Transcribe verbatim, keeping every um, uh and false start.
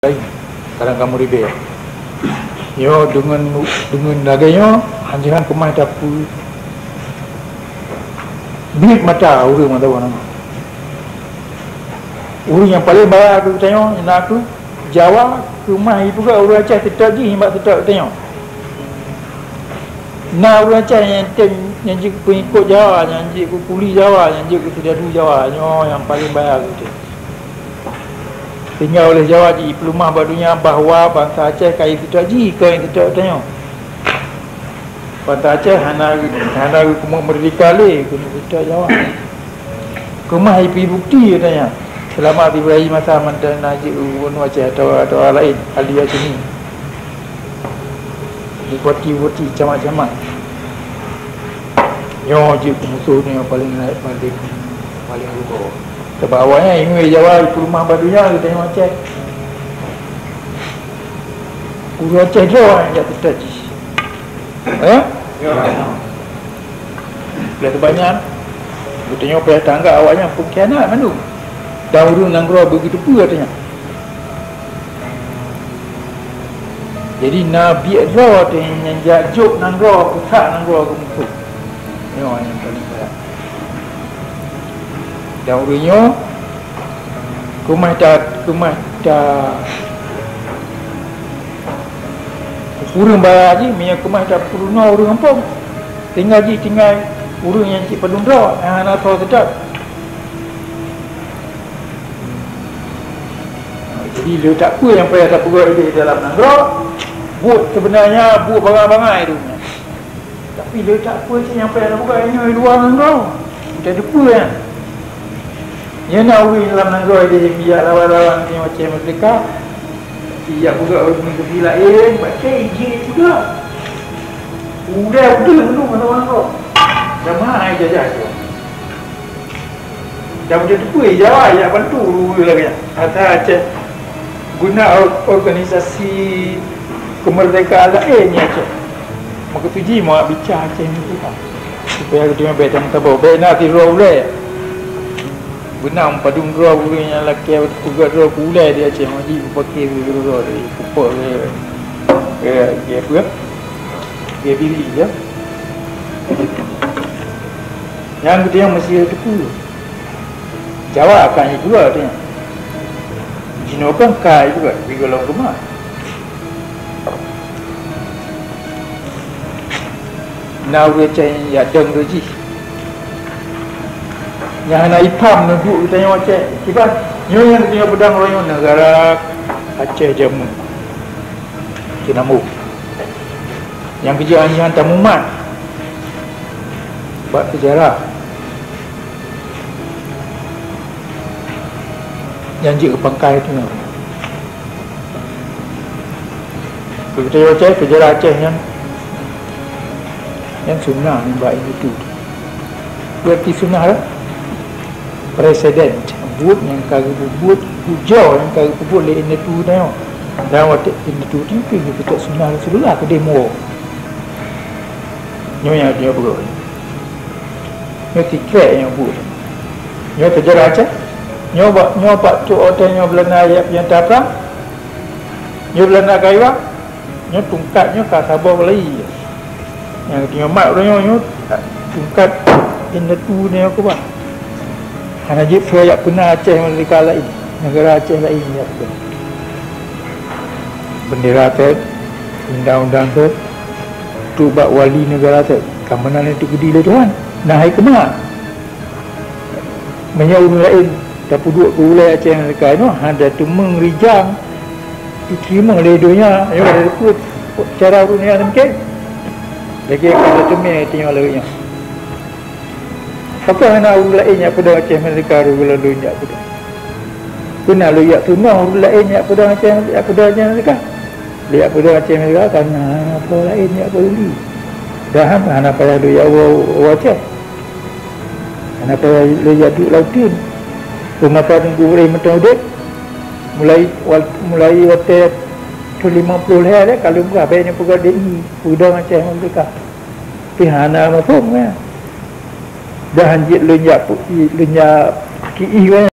laén, kadang kamoe ribèe. Nyoe deungon, deungon lagèe nyoe, hanjeuet keumah tapeubiet mata ureueng mata ureueng. Ureueng nyang paleng bahya keu geutanyoe na keuh Jawa, keumah jipeugah ureueng Aceh seutôt jih nibak seutôt geutanyoe. Na ureueng Aceh nyang tem, nyang jeuet keu peungikot Jawa, nyang jeuet keu kuli Jawa, nyang jeuet keu seudadu Jawa, nyoe nyang paleng bahya keu geutanyoe. Sehingga oleh Jawa jipeuleumah bak donya bahwa bansa Aceh ka jiseutôt jih, kon jiseutôt geutanyoe. Bansa Aceh hana, hana geukeumeung meurdeka lé keuneuk seutôt Jawa. Keumah jipeubuet bukeuti geutanyoe. Seulamat Ibrahim masa mantong na jeuet u gubunur Aceh atawa, atawa laén, ahli Aceh ni. Bupati-bupati, camat-camat. Nyoe jeuet keu musoh nyoe paleng, paleng, paleng rugoe. Sabab awaknyan ingat Jawa jipeuleumah bak donya, geutanyoe Aceh. Ureueng Aceh droe nyang jak teutat jih. Eh? Ya. Oleh sebab nyan, geutanyoe payah tanggap awaknyan peungkhianat mandum. Dan ureueng nanggroe beugeuteupeu geutanyoe. Jadi, na biet droe teuh nyang jak jok nanggroe, peusak nanggroe keu musoh. Nyoe nyang paleng brat. Dan ureueng nyoe keumah ta, keumah ta ureueng bara jih, meunyoe keumah ta peurunoe ureueng gampông. Tinggai jih, tinggai ureueng nyang cit padum droe, nyang hana soe seutôt. Jadi, le that peue nyang payah tapeugah idéh dalam nanggroe, buet seubeunanya buet bangai-bangai donya. Tapi le that peue cit nyang payah tapeugah nyoe luwa nanggroe. Buet that peue nyan. Nyan na ureueng dalam nanggroe idéh jak lawan-lawan nyoe Aceh Merdeka. Tapi jak peugah ureueng negeri laén, bak Aceh jih peugah. Udeb udeb nanggroe. Dah mahai jajah tu. Dan beutôi-beutôi Jawa jak bantu ureueng lagèe nyan. Asai Aceh guna or-, organisasi keumeurdekaan laén di Aceh. Meukeusiji meubica Aceh ni tu kan. Supaya geutanyoe bèk tameusaboh, bèk na sidroe ulèe. Beuna padum droe ureueng nyang lakèe peugah droe keu ulèe di Aceh, meuji meupaké sidroe-droe dari pupuk ke, ke, ke apa? Ke biri ya. Nyang geutanyoe meusti teupeue. Jawa ka jipeugah teuh. Jinoe kan ka jipeugah, jigohlom keumah. Na ureueng Aceh nyang dong lé jih. Nyang hana ipham neuduek geutanyoe Aceh. Kiban, nyoe nyang geutanyoe peudong uroe nyoe neugara Aceh jameun. Sinamong. Nyang keujeuet nyan tamumat bak seujarah. Nyang jeuet keu pangkai tu nyan. Keu geutanyoe Aceh, seujarah Aceh nyan, nyan sunnah nibak indatu. Berarti sunnah lah. Presiden, buet nyang ka geupeubuet, ujoe nyang ka geupeubuet lé indatu nyoe. Dan watèe indatu nyan pih geupeubuet sunnah Rasulullah keudeh muwoe. Nyoe nyang, nyoe beureueh. Nyoe tikrek nyang buet. Nyoe seujarah Aceh. Nyoe bak, nyoe bak tu watèe nyoe Beulanda jak peurintah prang. Nyoe Beulanda ka iwak. Nyoe tungkat nyoe ka saboh lai. Nyang teungoh mat uroe nyoe, nyoe tungkat indatu nyoe keubah. Hana jeuet soe jak peuna Aceh meurdeka laén, neugara Aceh laén jak peuna. Beundera teuh, undang-undang teuh, trok bak wali neugara teuh, ka meunan lé teukeudi lé Tuhan. Nah, hai keumah. Meunyoe ureueng laén tapeuduek keu ulèe Aceh Merdeka nyoe hana teumeung rijang jiteurimong lé donya, nyoe ka teupeue cara ureueng nyan mungken. Lagèe ka teumé teungoh lagèe nyoe. Pakon hana ureueng laén nyang peudong Aceh Merdeka rot gohlom lôn jak peudong? Peue na lôn jak peunoh ureueng laén nyang peudong Aceh, jak peudong Aceh Merdeka? Lôn jak peudong Aceh Merdeka kareuna hana po laén nyang peduli. Dan hana payah lôn jak woe, woe Aceh. Hana payah lé jak duek lam uteuen. Peue masa Teungku Ibrahim mantong udeb, mulai wa-, mulai watèe thôn limong ploh lhèe lé ka lheueh peugah, bèk neupeugah D I, peudong Aceh Merdeka. Tapi hana muphom nyan. Dan hanjeuet lôn jak pu-, lôn jak kiih nyan.